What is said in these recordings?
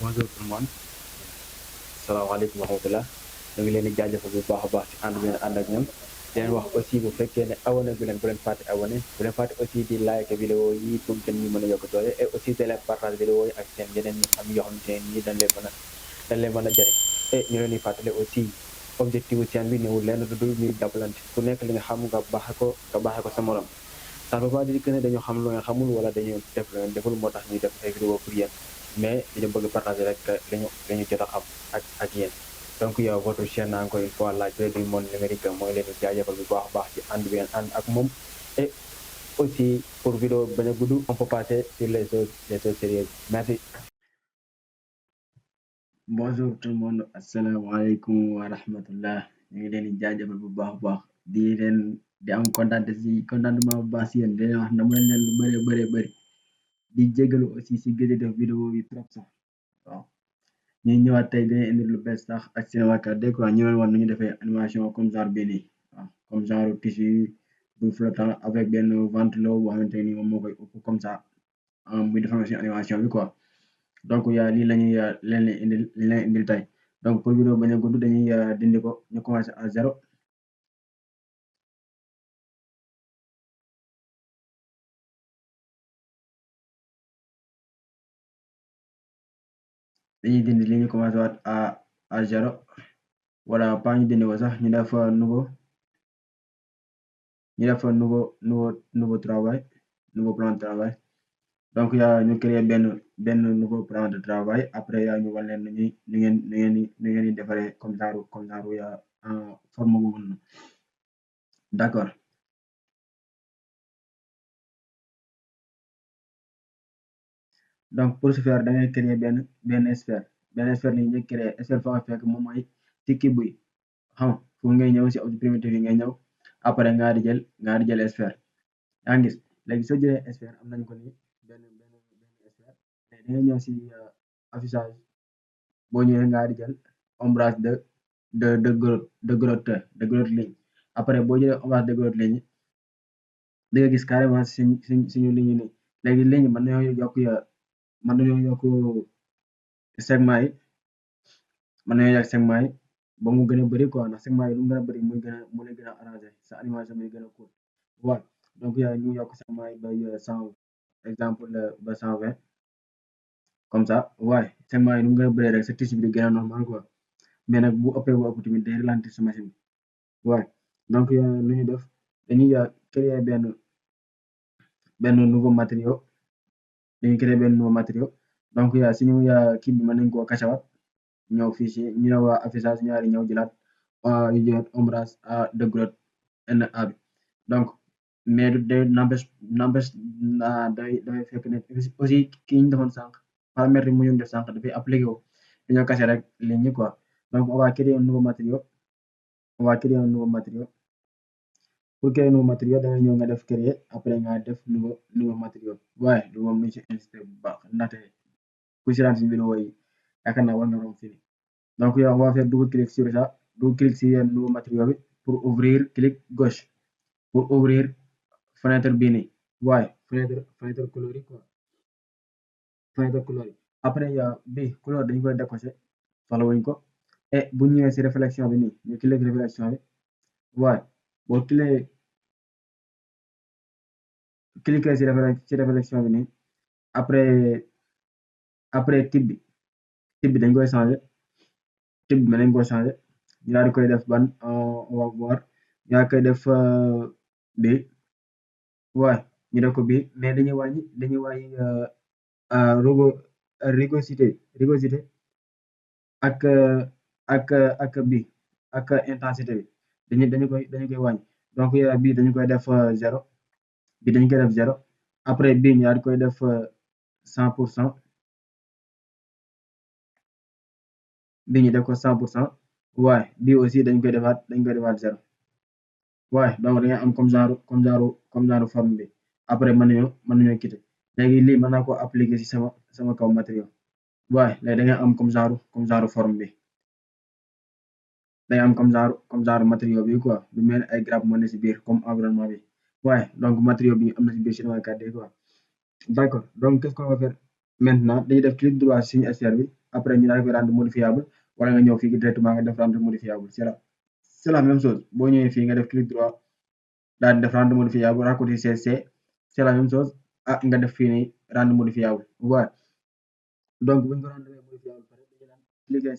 Bonjour tout le monde. Salaamaaleykum wa rahmatulah. ñu ngi leen di jaajëfal bu baax a baax ci ànd bi ngeen ànd ak ñoom. di leen wax aussi bu fekkee ne abonné bu leen fàtte abonné bu leen fàtte aussi di like vidéo yi pour que ñu mën a yokk doole et aussi de leen partage vidéo yi ak seen yeneen ñi am yoo xamante ne nii dañ leen mën a jëriñ. et ñu leen di fàttali aussi objectif bu chaîne bi newul lenn du dul ñuy jàppalante ku nekk li nga xam nga baaxee ko sa morom. ça ne veut pas dire que ne dañoo xam lu ngeen xamul wala dañoo def lu ngeen deful moo tax ñuy def ay vidéo pour yéen mais dañu bëgg partager rek lañu jot a xam ak yéen. donc yow votre chaîne encore une fois la clé du monde numérique mooy leen di jaajëfal bu baax a baax ci ànd bi ngeen ànd ak moom. Et aussi pour vidéo bañ a gudd on peut passer sur les choses sérieuses. Merci. Bonjour tout le monde, asalaamaaleykum wa rahmatullah. ñu ngi leen di jaajëfal bu baax a baax di am contentement bu baax si yéen di leen wax na mën leen lu bëri di jégalu aussi si gëj a def vidéo yi trop sax waaw ñu ñëwaat tey dañuy indi lu bees sax ak Cinema 4D quoi ñu leen wan nu ñu defee animation comme genre bii nii waaw comme genre tissu bu flottant avec benn ventilo boo xamante ni moom moo koy upp comme ça muy defal si animation bi quoi. donc yaa lii lañuy leen indil tey donc pour vidéo bañ a gudd dañuy dindi ko ñu commencé à zéro dañuy dindi li ñu commencé waat à zéro wala pas ñu dindi ko sax ñu def nouveau travail nouveau plan de travail donc yaa ñu créer benn nouveau plan de travail après yaa ñu wan leen nu ngeen di defaree comme genre yaa forme boobu noonu d'accord. donc pour ce faire da ngay créer benn sphère li ñu créer sphère fa nga fekk moom mooy ci kii buy xam fu ngay ñëw si objectif primitif yi ngay ñëw après nga di jël sphère yaa ngi gis léegi soo jëlee sphère am nañ ko ni benn sphère mais da ngay ñëw si affichage boo ñëwee nga di jël ombrage de grotte ligne après boo jëlee ombrage de grotte ligne da nga gis carrément suñu ligne nii léegi ligne mën nañoo yokk segment yi ba mu gën a bëri quoi ndax segment yi lu mu gën a bëri mu lay gën a arrangé sa animation bi gën a cool voilà donc yaa ñu yokk segment yi ba 100 exemple ba 120 comme ça waaye segment yi lu mu gën a bëri rek sa tissu bi di gën a normal quoi mais nag bu ëppee tamit day ralentir sa machine bi waaye donc lu ñu def dañuy créer benn nouveau matériau donc yaa suñu kii bi mën nañ koo kacawaat ñëw fii si ñu ñëw affichage ñaari ñëw jëlaat ñu jëlaat ombrage de grotte NA bi donc mais day n'empêche day fekk ne aussi kii ñu defoon sànq paramètre yi mu ñu def sànq dafay appliqué wu dañoo kase rek ligne yi quoi donc on va créer un nouveau matériau pour créer nouveau matériau da nga ñëw nga def créer après nga def nouveau matériau waaye du moom ñu ci insisté bu baax ndaxte ku si daan si vidéo yi yaakaar naa war nga romb fii donc yow on va faire double clic sur ça double clic si nouveau matériau bi pour ouvrir clic gauche pour ouvrir fenêtre bii nii waaye fenêtre couleur yi quoi fenêtre couleur yi après bi couleur dañu koy décoché soxla wuñ ko et bu ñëwee si réflexion bi nii ñu clic réflexion bi waaye boo cliquer si réflexion bi nii après type bi dañ koy changé type bi nañ ko changé ñu daal di koy def ban on va voir ñu daal koy def bi waaye ñu def ko bi mais dañuy wàññi rugosité ak bi ak intensité bi dañu koy wàññi donc bii dañu koy def zéro bi dañu koy def zéro après bii ñu daal di koy def 100% bii ñu def ko 100% waaye bii aussi dañ koy defaat zéro waaye donc dañuy am comme genre forme bi après mën nañoo quitter léegi lii mën naa ko appliquer si sama kaw matériau waaye léegi da ngay am comme genre forme bi day am comme genre matériau bi quoi lu mel ay garab moo ne si biir comme environnement bi waaye donc matériau bi am na si biir Cinema 4D quoi d'accord donc qu'est-ce qu'on va faire maintenant dañuy def clic droit si suñu sphère bi après ñu daal koy rendre modifiable wala nga ñëw fii directement nga def rendre modifiable c'est la même chose boo ñëwee fii nga def clic droit daal di def rendre modifiable raccourci CC c'est la même chose nga def fii nii rendre modifiable voilà donc bu ñu ko rendre modifiable pare dañu daan cliquer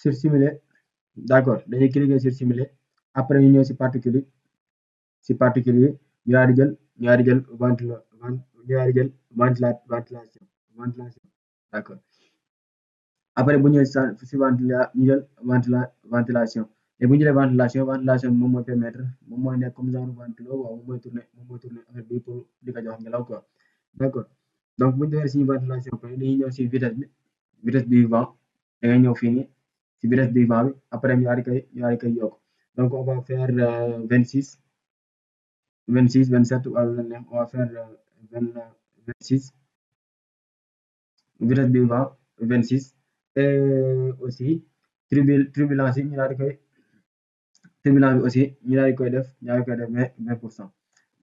sur simuler d'accord dañuy cliquer sur simuler après ñu ñëw si particules yi ñu daal di jël ventilation d'accord après bu ñëwee si ñu jël ventilation et bu ñu jëlee ventilation bi moom mooy permettre moom mooy nekk comme genre ventilo waaw moom mooy tourner affaire bi pour di ko jox ngelaw quoi d'accord donc bu ñu defee suñu ventilation pare dañuy ñëw si vitesse du vent da ngay ñëw fii nii si vitesse du vent bi après ñu daal di koy yokk donc on va faire 26 27 wala lu neex on va faire 26 vitesse du vent 26 et aussi turbulence yi ñu daal di koy turbulence bi aussi ñu daal di koy def 20%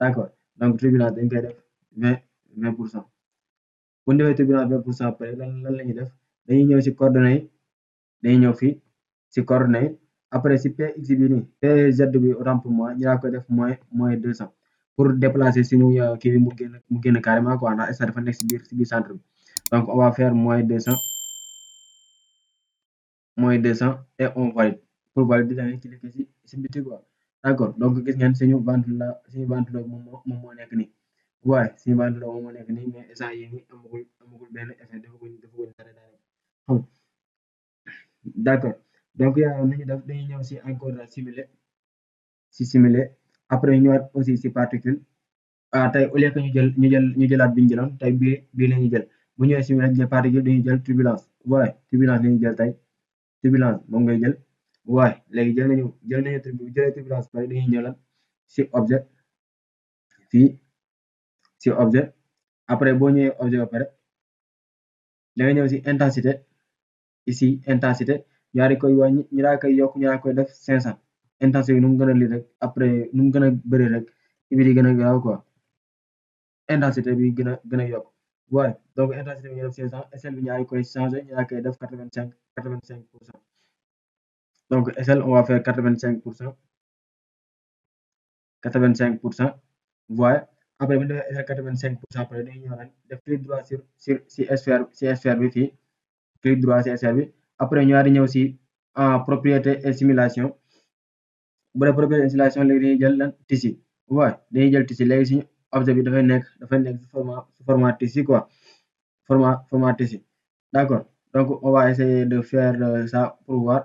d'accord donc turbulence dañ koy def 20% bu ñu defee turbulence 20% après lan la ñuy def dañuy ñëw si coordonnées yi dañuy ñëw fii si coordonnées yi après si px bi nii pz bi autant pour moi ñu daal koy def moins 200 pour déplacer suñu kii bi mu génn carrément quoi ndax instant dafa nekk si biir centre bi donc on va faire moins 200 et on valide pour valider da ngay cliquer si biti quoi d'accord donc gis ngeen suñu ventilo moom moo nekk nii waaye suñu ventilo moom moo nekk nii mais instant yii nii amagul benn effet defaguñ dara xam d'accord donc nañu def dañuy ñëw si encore simuler après ñu ñëwaat aussi si particule tey au lieu que ñu jëlaat bi ñu jëloon tey bii la ñuy jël bu ñëwee simuler jël particule dañuy jël turbulence waaye turbulence la ñuy jël tey turbulence moom ngay jël waaye léegi jëlee turbulence pare dañuy ñëw lan si objet fii si objet après boo ñëwee objet ba pare da nga ñëw si intensité ici intensité ñu daal di koy wàññi ñu daal di koy yokk ñu daal di koy def 500 intensité bi nu mu gën a lii rek après nu mu gën a bëri rek bi di gën a gaaw quoi intensité bi gën a yokk waaye donc intensité bi ñu def 500 SL bi ñu daal di koy changé ñu daal di koy def 85%. Donc SL, on va faire 85%. 85%. Voilà. Après, bu ñu defee SL 85% après dañuy ñëw nag def clic droit si sphère bi fii clic droit si sphère bi après ñu daal di ñëw si propriété et simulation bu dee propriété et simulation léegi dañuy jël lan tissu waaye dañuy jël tissu léegi suñu objet bi dafay nekk si format tissu quoi format tissu d'accord donc on va essayer de faire ça pour voir.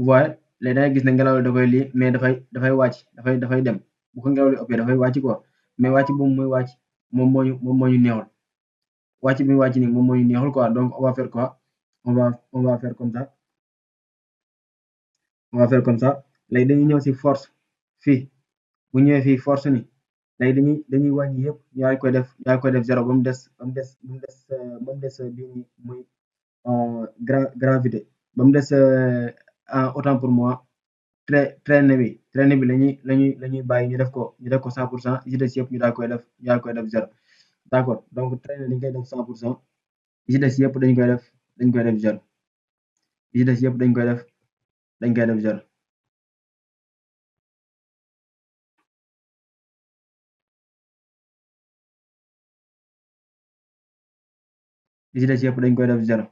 waaye léegi da ngay gis ne ngelaw li da koy lii mais dafay wàcc dafay dem bu ko ngelaw li ëppee dafay wàcc quoi mais wàcc boobu muy wàcc moom moo ñu neexul wàcc bi wàcc nii moom moo ñu neexul quoi donc on va faire quoi on va faire comme ça léegi dañuy ñëw si force fii bu ñëwee fii force ni léegi dañuy wàññi yëpp yaa ngi koy def zéro ba mu des bii nii muy gravité ba mu des autant pour moi traînée bi lañuy bàyyi ñu def ko 100% yi des yëpp ñu daal koy def zéro d'accord donc traînée dañ koy def 100% yi des yëpp dañ koy def zéro yi des yëpp dañ koy def zéro yi des yëpp dañ koy def zéro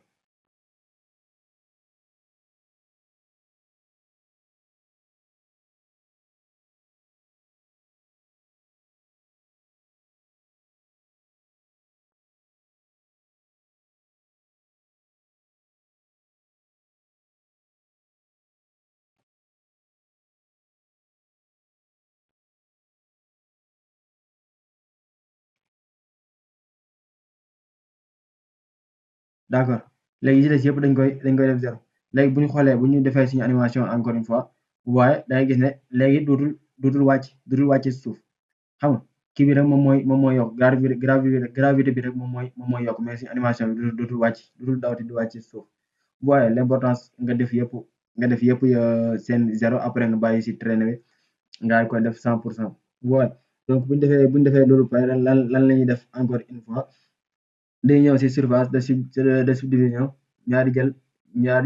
d'accord léegi yi des yëpp dañ koy def zéro léegi bu ñu xoolee bu ñu defee suñu animation encore une fois waaye da ngay gis ne léegi dootul wàcc si suuf xam nga kii bi rek moom mooy yokk gravité bi rek moom mooy yokk mais suñu animation bi dootul dawati di wàcc si suuf waaye l'importance nga def yëpp seen zéro après nga bàyyi si traînée bi nga koy def 100% voilà donc buñ defee loolu pare lan la ñuy def encore une fois day ñëw si surface de subdivision ñaari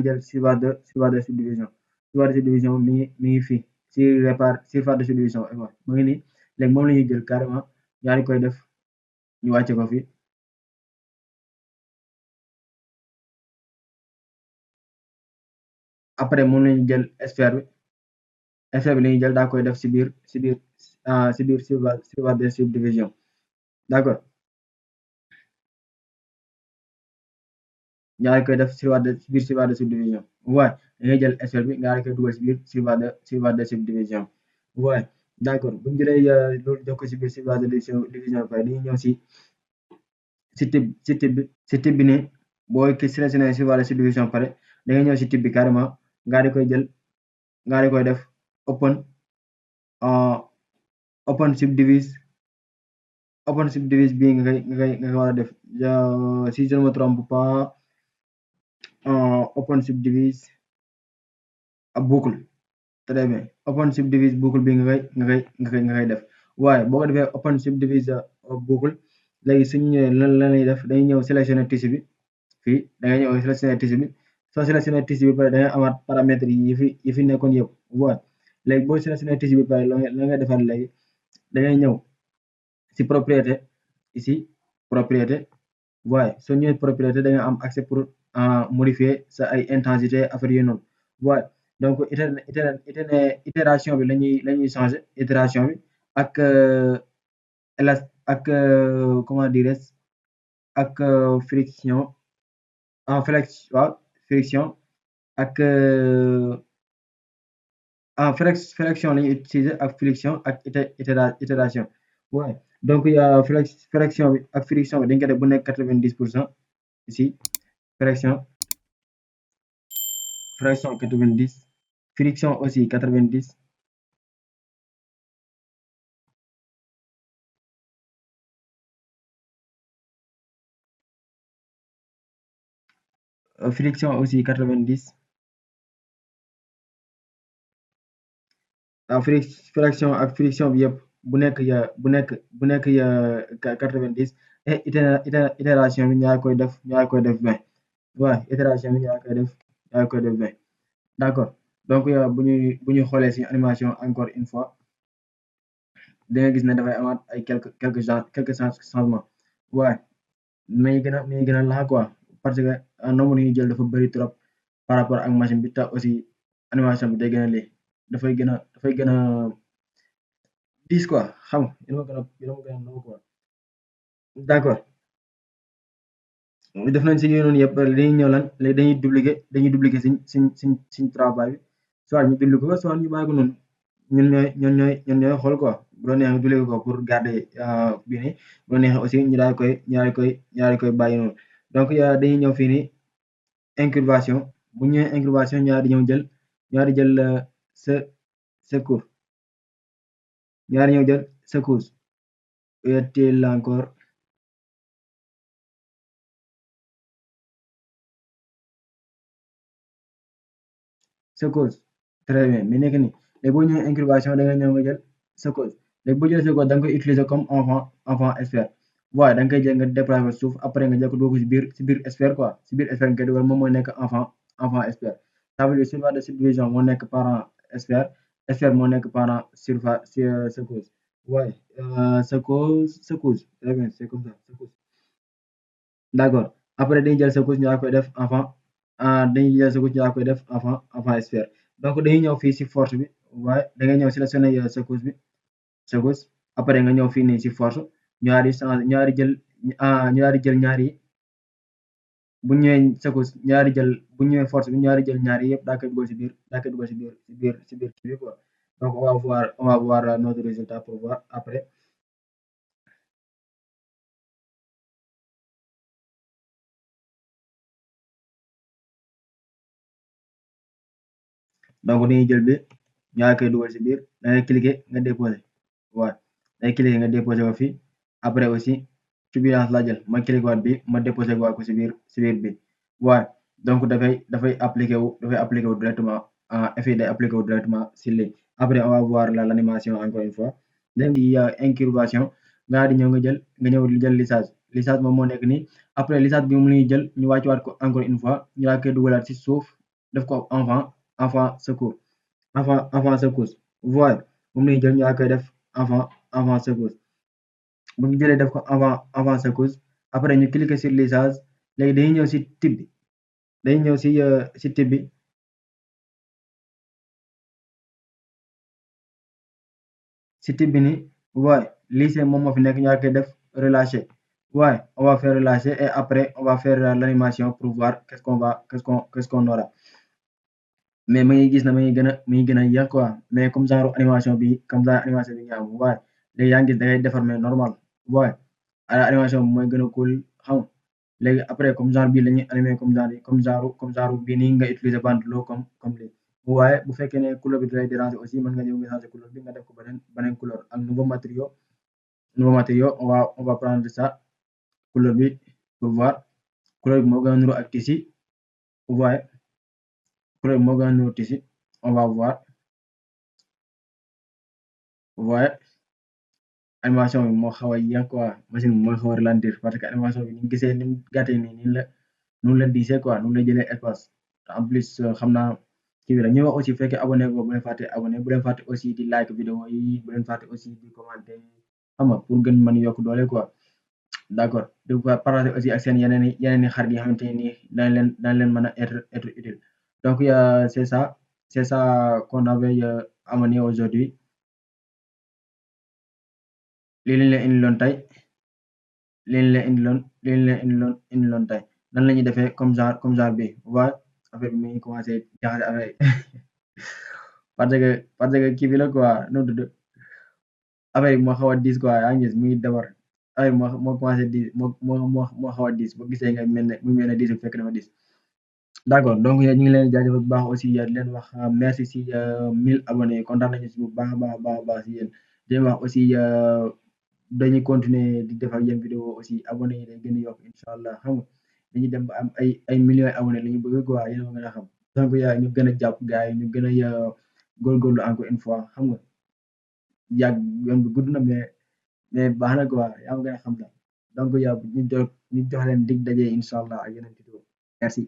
jël surface de subdivision mi ngi fii si surface de subdivision mu ngi nii léegi moom la ñuy jël carrément ñaari koy def ñu wàcce ko fii après moom la ñuy jël sphère bi la ñuy jël daa koy def si biir surface de subdivision d'accord ñaari koy def biir surface de subdivision waaye da ngay jël sphère bi nga koy dugal si biir surface de subdivision waaye d'accord buñ jëlee loolu jox ko si biir surface de subdivision pare dañuy ñëw si type bi nii boo sélectionné surface de subdivision pare da ngay ñëw si type bi carrément nga koy jël nga koy def open subdivise bii nga war a def si je ne me trompe pas open subdivise boucle très bien open subdivise boucle bi nga koy def waaye boo ko defee open subdivise boucle léegi suñu ñëwee lan lay def dañuy ñëw sélectionner tissu bi fii da ngay ñëw sélectionner tissu bi soo sélectionner tissu bi pare da ngay amaat paramètres yi fi nekkoon yëpp voilà léegi boo sélectionner tissu bi pare la nga defaat léegi da ngay ñëw si propriété ici propriété waaye soo ñëwee propriété da nga am accès pour modifier sa ay intensité affaire yooyu noonu waaye donc itération bi lañuy changer itération bi ak comment dirais ak friction friction ak flexion lañuy utiliser ak friction ak itération waaye donc flexion bi ak friction bi dañ ko def bu nekk 90% ici flexion 90 friction aussi 90 friction aussi 90 flexion ak friction bi yëpp bu nekk ya 90 et itération bi ñaa koy def 20 waaye itération bi ñaa koy def 20 d'accord donc bu ñuy xoolee ci animation encore une fois da nga gis ne dafay amaat ay quelques changements waaye mais gën a laa quoi parce que nombre yi jël dafa bari trop par rapport ak machine bi te aussi animation bi day gën a lii dafay gën a diis quoi xam nga dina ma gën a nangu quoi d'accord def nañ si noonu yëpp dañuy ñëw lan léegi dañuy dupliquer suñ travail bi soit ñu dupliquer ko soit ñu bàyyi ko noonu ñun ñooy xool quoi bu la neexee dupliquer ko pour garder bii nii bu la neexee aussi ñu daal koy bàyyi noonu donc dañuy ñëw fii nii incurvation bu ñu ñëwee incurvation ñaari jël secours ñaari ñëw jël secours est-il encore secours très bien mi nekk nii léegi boo ñëwee incurvation da nga ñëw nga jël secours léegi boo jëlee secours da nga koy utiliser comme enfant sphère waaye da nga koy jël nga déplacer ko suuf après nga jël ko dugal ko si biir sphère quoi si biir sphère nga koy dugal moom mooy nekk enfant sphère ça veut dire surface de subdivision moo nekk parent sphère sphère moo nekk parent surface secours waaye secours très bien c'est comme ça secours d'accord après dañuy jël secours ñu koy def dañuy jël secours ñu koy def enfant sphère donc dañuy ñëw fii si force bi waaye da ngay ñëw sélectionner secours bi secours après nga ñëw fii nii si force ñaari jël ñaari bu ñëwee secours bu ñëwee force bi ñaari jël ñaari yëpp daa koy dugal si biir kii bi quoi donc on va voir notre résultat pour voir après donc dañuy jël bi ñaari koy dugal si biir da ngay cliquer nga déposer waaw day cliquer nga déposer ko fii après aussi surveillance laa jël ma cliquer waat bi ma déposer waat ko si biir bi waaye donc dafay appliquer wu directement effet day appliquer wu directement si lii après on va voir l'animation encore une fois dem di incubation nga di ñëw nga jël lissage moom moo nekk nii après lissage bi moom la ñuy jël ñu wàccuwaat ko encore une fois ñu laa koy dugalaat ci suuf def ko enfant secousse voile moom la ñuy jël ñu laa koy def enfant secousse bu ñu jëlee def ko enfant secousse après ñu cliquer sur lissage léegi dañuy ñëw ci type bi dañuy ñëw ci type bi ci type bi ni waaye lycée moom moo fi nekk ñu laa koy def relâcher waaye on va faire relâcher et après on va faire l'animation pour voir qu'est-ce qu'on aura mais ma ngi gis na mi ngi gën a yéex quoi mais comme genre animation bi nga am waaye léegi yaa ngi gis da ngay déformer normal waaye animation bi mooy gën a cool xam nga léegi après comme genre bii la ñuy animer comme genre bii nii nga utiliser ventilo comme lii waaye bu fekkee ne couleur bi dalay déranger aussi mën nga ñëw nga changer couleur bi nga def ko beneen couleur ak nouveau matériau on va prendre ça couleur bi pour voir couleur bi moo gën a nuru ak tissu waaye couleur bi moo gën a nuru tissu on va voir waaye animation bi moo xaw a yéex quoi machine bi moo xaw a ralentir parce que animation bi ni gisee ni mu gàttee nii noonu la diisee quoi noonu la jëlee espace en plus xam naa kii bi la ñuy wax aussi bu fekkee abonné ko bu leen fàtte abonné bu leen fàtte aussi di like vidéo yi bu leen fàtte aussi di commenter xam nga pour gën mën yokk doole quoi d'accord di partager aussi ak seen yeneen i xarit yi nga xamante ni dañ leen mën a être utile donc c'est ça qu'on avait amené aujourd'hui lii lañ leen indiloon tey tey nan la ñuy defee comme genre bi waaye affaire bi mi ngi commencé jaxase affaire parce que kii bi la quoi nu mu tudd affaire bi moo xaw a diis quoi yaa ngi gis mi ngi defar affaire bi moo commencé diis moo xaw a diis boo gisee nga mel ne diis bu fekk dafa diis d'accord donc ñu ngi leen di jaajëfal bu baax aussi di leen wax merci si 1000 abonnés kontaan nañu si bu baax a baax si yéen di leen wax aussi dañuy continuer di def ak yéen vidéo aussi abonnés yi day gën a yokk incha allah xam nga dañuy dem ba am ay millions abonnés la ñu bëgg quoi yéen a gën a xam donc ñu gën a jàpp gars yi ñu gën a góorgóorlu encore une fois xam nga yoon bi gudd na mais baax na quoi yaa ma gën a xam daal donc ñu jox leen dig daje incha allah ak yeneen vidéo merci